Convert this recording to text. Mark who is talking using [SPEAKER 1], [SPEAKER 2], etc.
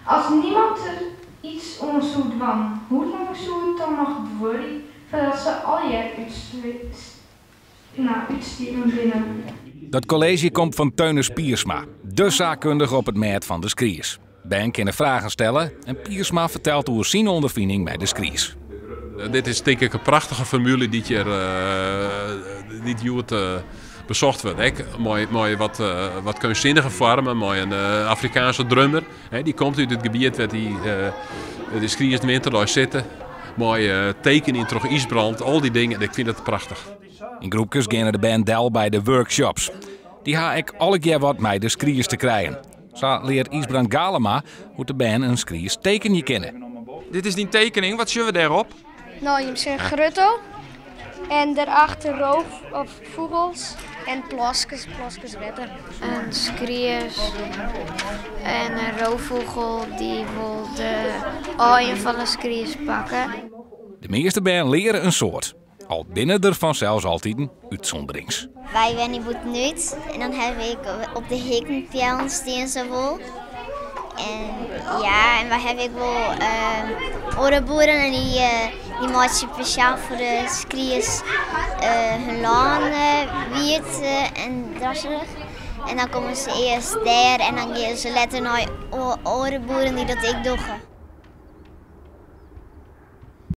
[SPEAKER 1] As niemand der iets oan soe dwaan, hoe lang soe it dan noch duorje foardat se allegear útstierven binne?
[SPEAKER 2] Dat kolleezje komt fan Theunis Piersma, de saakkundige op it mêd fan de skries. Bern kinne fragen stelle en Piersma fertelt oer syn ûnderfining mei de skries.
[SPEAKER 3] Dit is tink ik in prachtige formule dy't hjir dy't hjoed besocht wurdt. Ek mei, mei wat, wat keunstsinnige foarmen, mei in Afrikaanse drummer. Dy komt út it gebiet wêr't dy, de skriezen winterdei sitte. Mei tekeningen troch Ysbrand, al dy dingen. Ik fyn it prachtich.
[SPEAKER 2] Yn groepkes geane de bern del by de workshops. Dy ha ek allegear wat mei de skries te krijen. Sa leart Ysbrand Galema hoe't de bern in skries tekenje kinne.
[SPEAKER 4] Dit is dyn tekening, wat sjogge we dêrop?
[SPEAKER 5] No, jim sjogge grutto en derachter roof of fûgels en plaskes, plaskes wetter.
[SPEAKER 6] In skries en in roofûgel dy wol de aaien fan de skries pakke.
[SPEAKER 2] De measte bern leare in soad, al binne der fansels altiten útsûnderings.
[SPEAKER 7] Wy wenje bûtenút en dan ha ik op de hikken peallen stean sa wol. En ja, en wy hawwe ek wol oare boeren en dy, dy meitsje spesjaal foar de skries hun lân wiet en drasserich. En dan komme se earst dêr en dan gean se letter nei oare boeren dy't dat ek dogge.